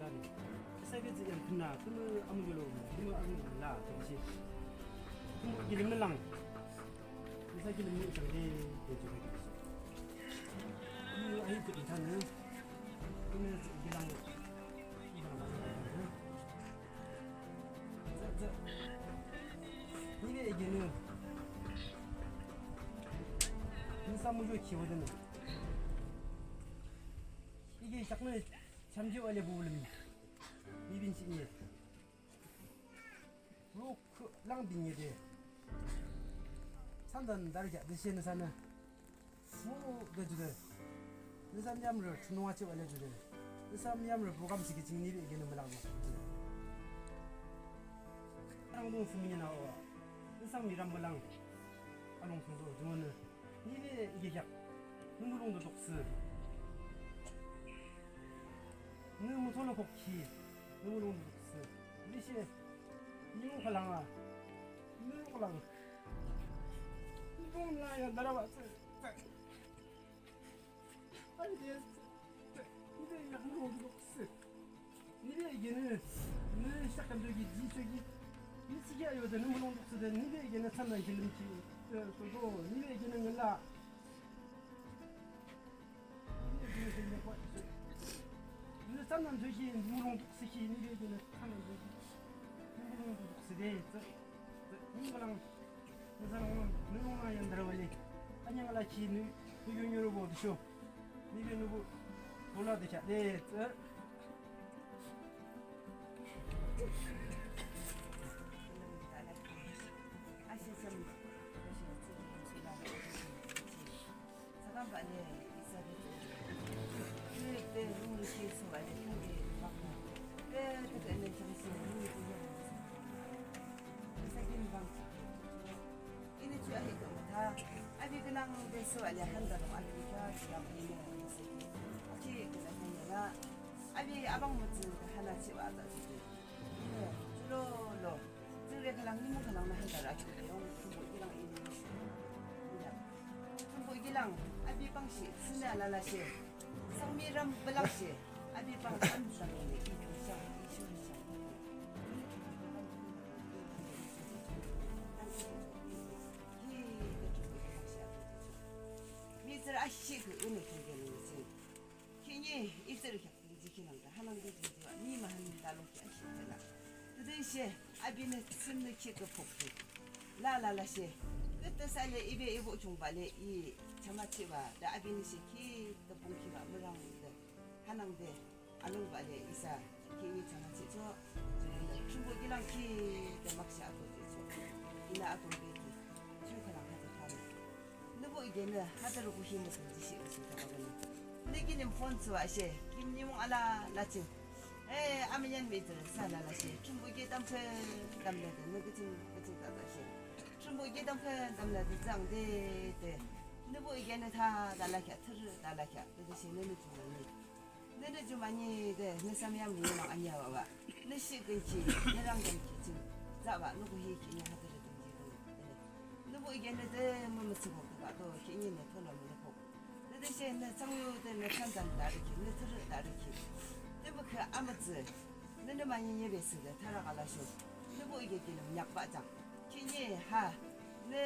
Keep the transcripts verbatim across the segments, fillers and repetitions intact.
la ni. Isa ke ji yang kena, kena amu jolo, kena amu la, tadi si. Kena kilim na lang. Isa kilim ni isang de, de juga. Kena ayu ke di sana. Kena kilang. Kilang. Tsü, tsü. Nide ikenü. Nüsa muzho kiwo dünü. Ike shaknü chamji wale bu lüm. Mibin chini. Ruk lang bin yede. Sandan darja de shen sanü. Mu de jude. Nüsa müyamrü thunung achi wale jude. Nüsa müyamrü program siki ching nibe gene mülang. Rang dong simi na o. Nüsa miram mülang. Along sung do jumonü. Nibe ige yak. Nü mulong do doksi. Nü mutono kokki. Nü mulong do doksi. Nü she. Nü mu kalanga. Nü mu kalanga. Nü mu la ya darawa. Ay, yes. Nibe ya mulong doksi. Nibe gene, ne shakam dogi, ji chogi. Ni sigi ayo de ne mulong doksi de, nibe gene tsandan kilim ki. Eh, to go, nibe gene ngala. Nibe gene gene kwa. Ne tsandan dogi, mulong doksi ki, nibe gene tsandan dogi. Ne mulong doksi de, tsa, tsa, ni balang. Nüsa nung, nung ma yan dara wale. Anyang la chi nu, nu yu nyuru bo de sho. Nibe nubu, bola de cha de, tsü. Ashe sam, ashe tsü, tsü la. Sakam ba le, isa de. Ni de, nu shi su ba le, ni de, ba. De, de, de, ne, chang shi, ni de, de. Isa kin bang. Ini ju ahi kama tha, abi künang de so ali handa dong abi kha, künang ini. Achi künang ini la, abi abang mütsü hana chiwa ta siki. Ini, chulo lo, tsüre khalang nimu khalang na handa ra chulo yong, tumbo kilang ini. Iya. Tumbo kilang, abi bang shi, sina la la shi. Sangmi ram belak shi, abi bang an sang ini, ini sang, ini sang. Mitsür ashi kü ünü kü gelen misin. Kini itsür kyak rinci kinang da hanang de rinci wa ni mahan talok ki ashi tela. Tüdün she abinü sümnü ki kü poktu. La la la she. Kıtı sale ibe ibo chungba le i chama chiba da abinü she ki tepung kiba mürang de hanang de. Alungbah le isa, khihni chana chicho, Thrünpuh kilang ki, de makshe ato chicho. Inü ato beki, ju khülang ha de tharü. Nübuh ikenü, ha de ruku hi müsün jishi usi taba gani. Nü kilim phone tsüwa she, kim nimung ala la ching. Eh, amünyan mi de, sa la la she, Thrünpuh ike tamkhün, tamle de, nü küching, küching tata she. Thrünpuh ike tamkhün, tamle de, zang de, de. Nübuh ikenü tha, da la kya, thürü, da la kya, de de she, nü nü ching la ni. Nünü ju mani de, nü samyam ni lang anya wa wa. Nü shi künchi, nü lang künchi ching. Za wa, nü kuhi ki ni ha de de ding ji de. Nübuh ikenü de, mü mü tsübok de ba do, ki ni nü tono mü nü kok. Nü de she, nü changyu de, nü chandan da de ki, nü thürü da de ki. De bu khe amütsü. Nünü mani ni be sü de, thara kala shu. Nübuh ike kilim nyak ba jang. Ki ni ha, nü,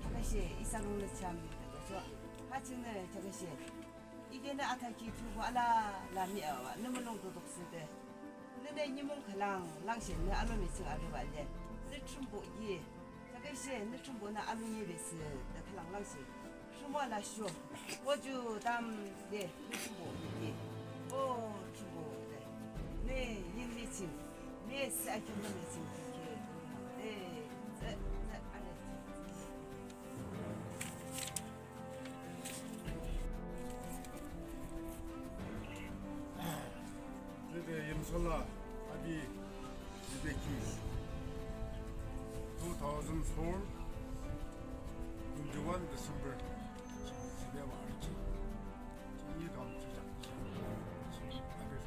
kya ka she, isa lung nü cham de de cho. Ha ching nü, kya ka she. Ikenü athakhi thurbo alala miawa, nü mulong dodok side. Nünü nimung khülang langshe nü alomi ching arübah le. Nü Thrünpuh ki. Thakeshe nü Thrünpuhnü alungi besi de khülang langshe. Rhimo alasho. Oju tamde nü Thrünpuh ki. O Thrünpuh de. Nü yinmi ching. Nü se akümnü ching ki. De. Ze, ze, ale. Züde Yimsala api züde ki two thousand four, twenty-one December, züde wa arüchi. Chini kam chichak, api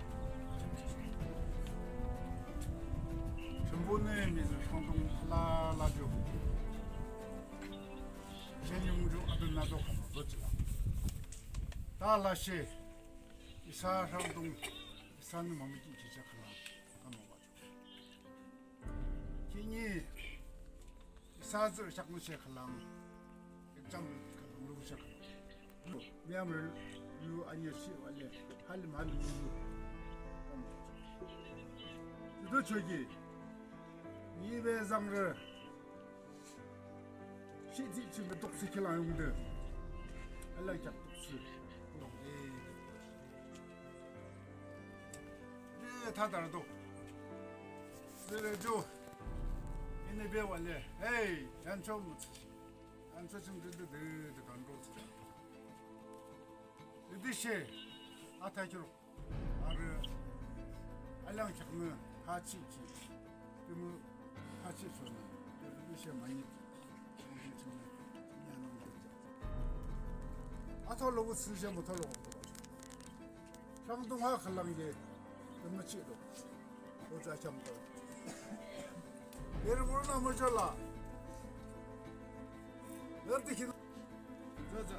Thrünpuhnü mihtsü Sangtung alala ju. Shenimung ju adunado kama dochila. Tala she, isa Sangtung, isanü mamiki chichak kama, kama bacho. Kini, isa zü shaknü she khülang, exam khülang, lu she khülang. Myanmar yu anya shi wale, halim halim yu. Yu do choki, ni be zangre, shi zi chi be doksi khülang yungde. Ala kyak doksi. De ta dar do. Züle jo. Ini be wale. Hey, yan cho mu. Yan cho chim de de de de kan ro. De de she. Ata kiro. Arü. Alang chak ne. Ha chi chi. Tümü ha chi so ne. De de she ma ni. Atolo bu sünse motolo. Sangtung ha khülang ye. Tümü chi do. O za cham do. Yer vurna mı jala. Yer dikin. Za za.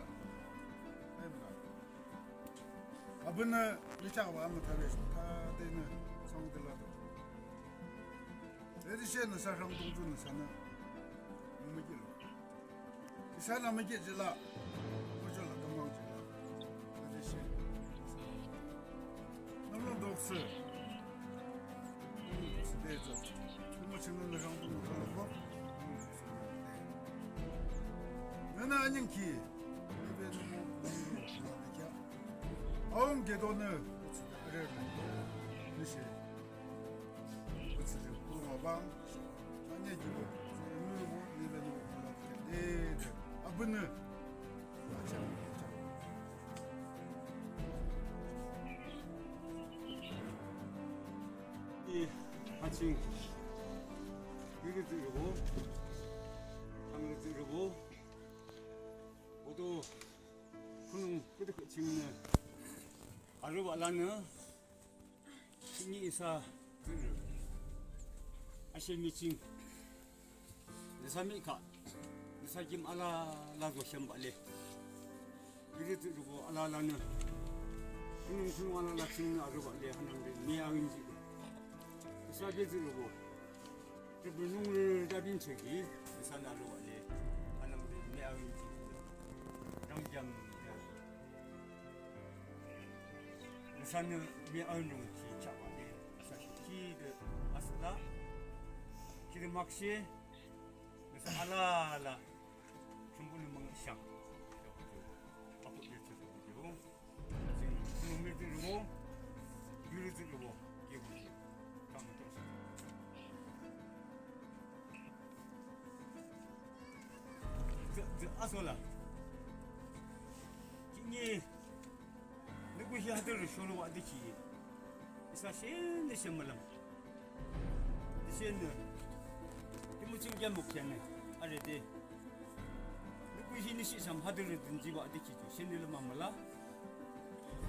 Ay mı. Abinü lichak ba mı tabe. Ta de ne. Sangtung la do. Eri she nüsa Sangtung ju nüsanü mümükilo. Isanü mükijila, mujula tümang jila. Eri she. Nümlung doksi. Nümlung doksi de zot. Tümü chingnü Sangtung mükilo ko. Nünü anying ki. Nübe nümlung, nümlung, nümlung, nümlung. Aung gedo nü. Nüshe. Haching, yuri tsurubo, hangri tsurubo, odo, khunung, kudu kuching ne, aruba lana, Khihni isa, ashe miching. Nüsa mihkhah, nüsa kim alala zo shambah le. Biri tsührübo alalanü. Khunung khunung alala chingnü arübah le hanangde mi awinji. Isa biri tsührübo. Tribünungrü dabinchoki, nüsanü arübah le hanangde mi awinji. Rangjam ya. Nüsanü mi aunung ki chahbah le, nüsa ki de asüla, ki de makshe, nüsa alala, Thrünpuhnü mangshang. Apo de tsührübo. Jing, Thrünpuh mirdi rübo. Tsührübo, kebo, kamto. Tsü, tsü, asola. Khihni, nü kuhi hadürü shorubah de ki. Isa shenü she mülang. Tüshe nü, tümü ching kheak mükheanü, arü de. Nü kuhi nü shi sam hadürü dünjibah de ki ju, shenü lümang müla.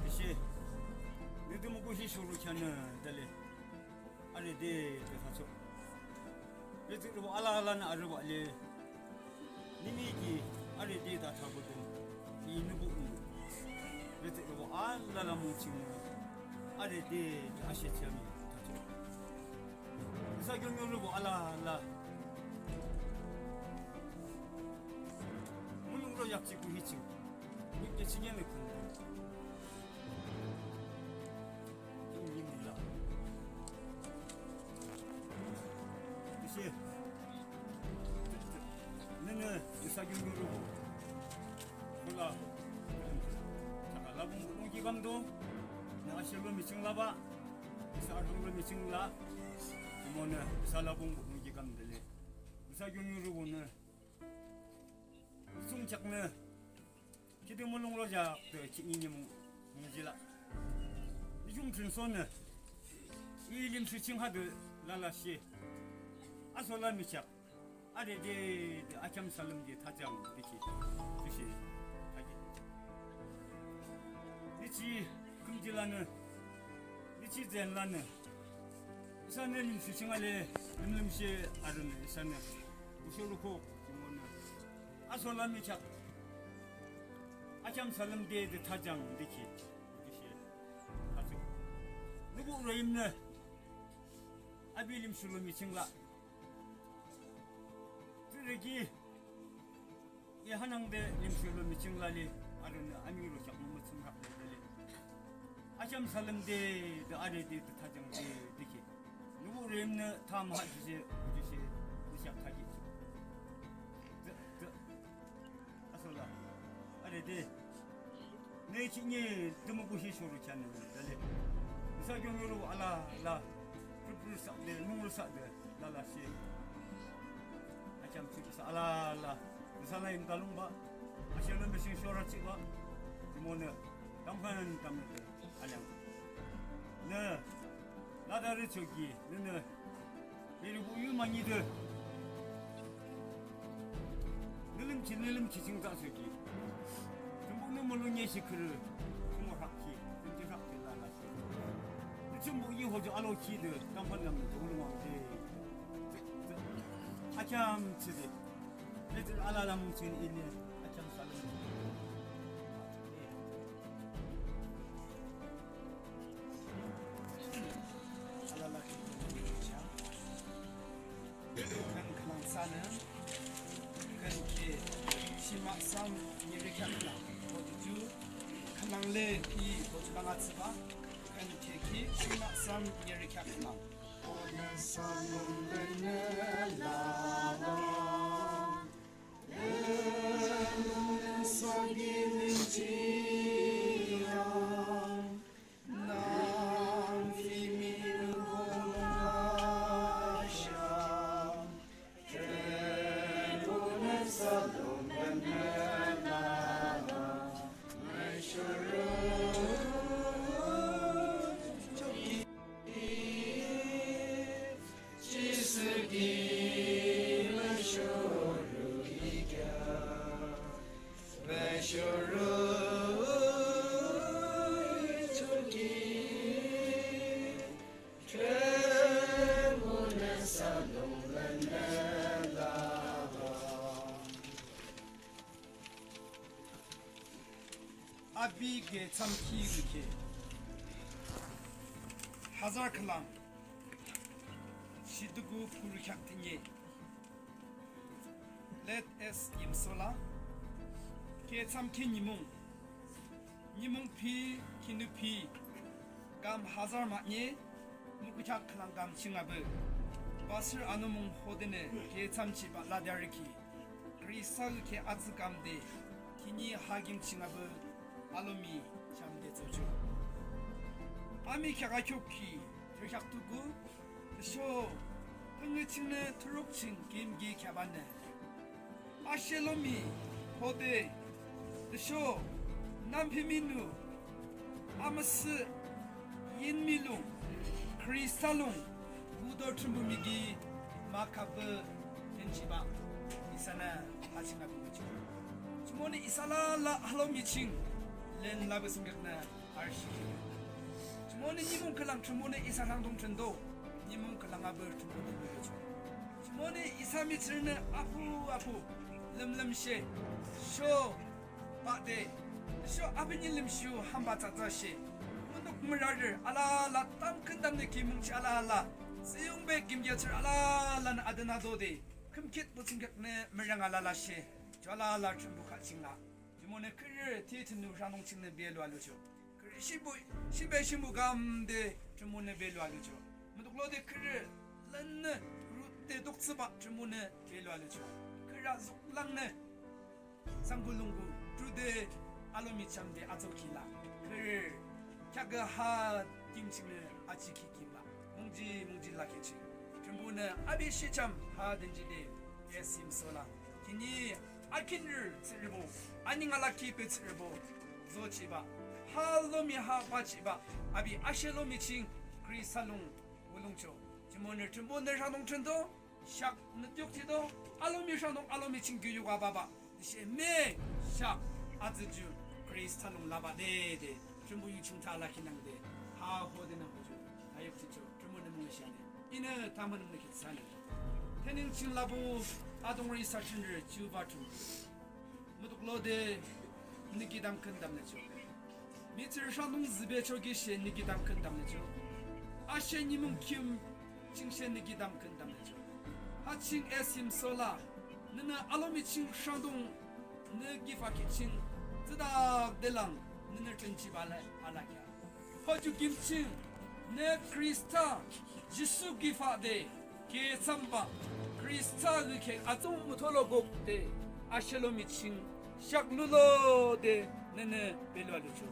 Tüshe, nü tümü kuhi shorukheanü, dale. Arü de, de thachoh. Rütsührübo alalanü arübah le. Nimiki arü de tha thabo dün. Inü bu inu. Rütsührübo alala mung chingnü. Arü de, de ashe chami thachoh. Isa kyonyorübo alala. Mulong ro yakchi kuhi ching. Nipke chingenü khun. Tüshe, nünü, isa kyonyorübo. Kula, saka labung bunung ki kamdo, nü ashe lomi ching laba, isa arung lomi ching la, jumonü, isa labung bunung ki kamdele. Isa kyonyorübonü, usung chaknü, Khide mulong lojak de khihni nimung mung jila. Nü yung trinso nü. I limshu ching hadü lalashe. Asola michak. Arü de, de akheam salüm de thajang de ki. Tüshe. Thagi. Nichi kümjilanü. Nichi zenlanü. Isanü limshu ching ale limlimshe arünü isanü. Usho ruko jumonü. Asola michak. Akheam salüm de de thajang de ki. Tüshe. Thachoh. Nübu royimnü. Api limshu lomi ching la. Tsührü ki. I hanangde limshu lomi ching la le. Arünü amiro chak mümütsüm rak le de le. Akheam salüm de de arü de de thajang de de ki. Nübu royimnü tha maha jije, jije, nü shak thagi. Tsü, tsü. Asola. Arü de. Nü khihni tümü kuhi shorukheanü dale. Isa kyonyorübo alala. Purpur sakde, nungur sakde. Lalashe. Akheam ching isa alala. Isa la imdalungba. Ashe lümbe ching shorachihba. Jumonü. Tamkhan tamnüde. Aliang. Nü. Ladarü choki. Nünü. Beri bu yu mangide. Nü limki, nü limki ching ta soki. Tümbuk nü mulu nye shi kürü. Tümbuk hakki. Tümbuk hakki lala shi. Nü tümbuk yi hoju alo ki de. Tampan yam de. Ulung wang de. Akheam chide. Nü tü alala mung ching ini. Akheam salüm. Alala ki. Khün khülang sanü, khün ki shima sam nyiri kheak khülang, hoju ju, khülang le ki hoju lang atsüba, khün ki ki shima sam nyiri kheak khülang. Ona sam nung bene la la, ene sa gi lin chi ya. Api ke chamki rükhe. Hazar khülang. Shidugu pürü kheak tinye. Let us imsola. Ke chamki nimung. Nimung pi, kinu pi. Kam hazar manye, mukuchak khülang kam chingabü. Basir anumung hodene, ke chamchi ba ladariki. Krista ke atsu kamde, kini hagim chingabü, alomi chamde tsocho. Ami kheak akhiukki thürükheak tuku, tüsho püngü chingnü thuruk ching kimki kheahbanü, ashe lomi hode, tüsho namphiminu, amüsüh, yinmi lung, Khrista lung, budo Thrünpuh miki makapü tenjibah, isanü ha ching api ngucho. Jumonü isa alala ha lomi ching len lapü thsungkheaknü arüshih. Jumonü nimung khülang Thrünpuhnü isa rhangdung thründo, nimung khülang apü Thrünpuhnü lungchoh. Jumonü isa mihtsürünü apu apu lümlümshe, sho bade, sho apinü limshu hamba tsatsa she, münuk mürarü alala tamkhüntamnü ki mungchi alala, tsühyungbe kimki atsührü alalanü adenü adode, khümkhitpü thsungkheaknü mürang alala she, ju alala Thrünpuh kheak ching la. Jumonü khürü thiyih thünü rhangdung chingnü be lua lucho. Khürü shibu, shibe shimu kamde Thrünpuhnü be lua lucho. Mutuklode khürü lannü rüde tukthsübah Thrünpuhnü be lua lucho. Khürü azuklangnü sangku lungku rüde alomi chamde atsokhi la. Khürü kheakü ha kim chingnü achikhi kim la. Mungji mungji lakhi ching, Thrünpuhnü api shihcham ha denjide, esim sola. Khihni akinrü tsührübo, aning alakhi be tsührübo zojihbah, ha lomi ha bajihbah, api ashe lomi ching Khrista lung wulungcho. Jumonü Thrünpuhnü rhangdung thründo, syak nü tiok thido, alomi rhangdung alomi ching kiyuka baba. Tüshe me syak atsü ju Khrista lung labah de de, Thrünpuh yu ching tha lakhi nangde, ha hode nangde ju, ha yok chicho, Thrünpuhnü mungshi ane. Inü tamünümnü kitsüne. Tüning ching lapü adungrü isa chingrü Jihova Thrünpuh. Mutuklode nü ki tamkhüntamnücho. Mihtsürü rhangdung zübechoki she nü ki tamkhüntamnücho. Ashe nimung kim ching she nü ki tamkhüntamnücho. Ha ching esim sola. Nünü alomi ching rhangdung nü kifakhi ching, tsüdakde lang nünü thrünjibah le alakheah. Hoju kim ching nü Khrista Jisu kifade, ketsamba Khrista lükhe atsung mütolo gokde, ashe lomi ching syak lulo de nünü be lua lucho.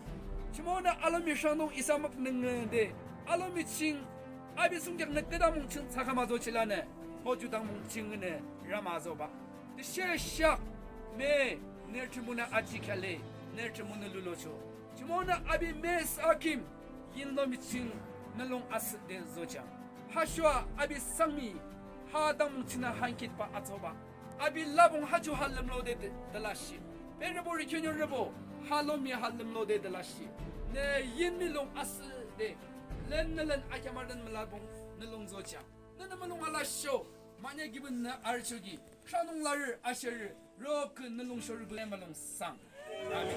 Jumonü alomi rhangdung isa müknünge de, alomi ching api thsungkheaknü küdang mung ching thsakhama zochilanü, hoju dang mung chingnü rama zobah. Tüshe syak me nü Thrünpuhnü ajikhale, nü Thrünpuhnü lulocho. Jumonü api me sa kim yinlomi ching nü lung asühde zojang. Ha shua api sangmi ha dang mung chingnü hankhitbah atsobah. Api labong ha ju ha lümlode de, de lashi. Berübo rikhenyo rübo ha lomi ha lümlode de lashi. Nü yinmi lung asühde, len nü len akheamaren mülabong nü lung zojang. Nünü mülung alasho, manye gibin nü archoki, rhangdung larü asherü, rokü nü lungsho rübü le mülung sang. Amen.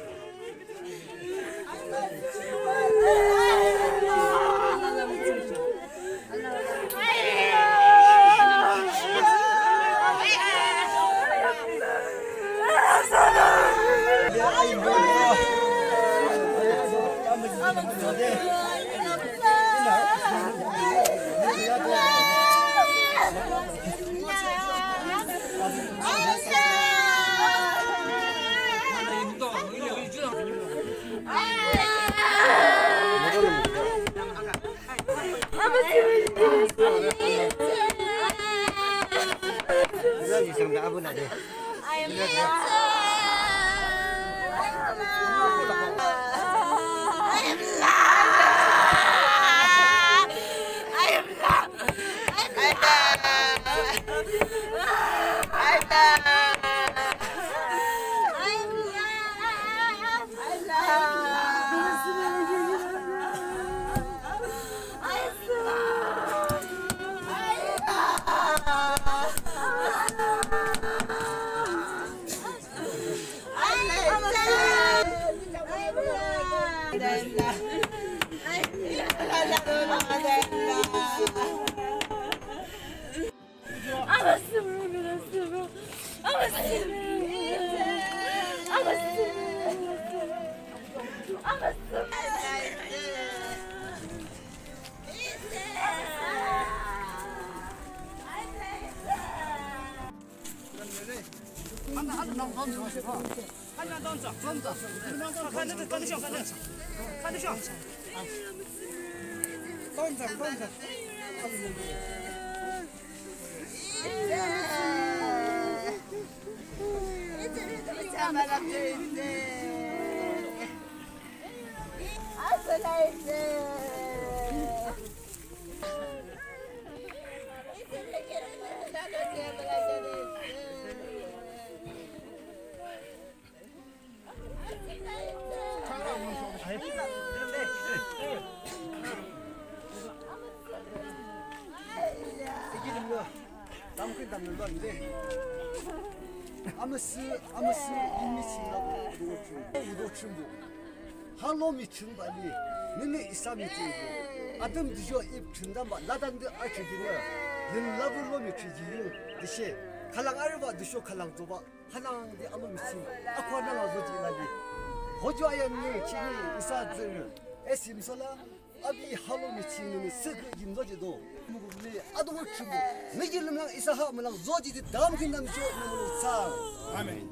Amüsüh, amüsüh, yinmi ching la, udo chimbo. Ha lomi ching bale, nini isa mi ching bo. Adam tüsho Eve ching damba, ladan de achi dine. Yin labu lomi ching ji yung, tüshe. Khülang arüba, tüsho khülang zoba. Hanangde alomi ching, akhua nangde zojih lale. Hoju ayanü ching isa tsührü. Esim sola, api halomi chingnü sükü yim zojihdo. Mukuk le, ato wuk chimbo. Nü yinlüm lang isa ha mülang zojihde tamkhüntamnüsho nü mulong thsang. Amen.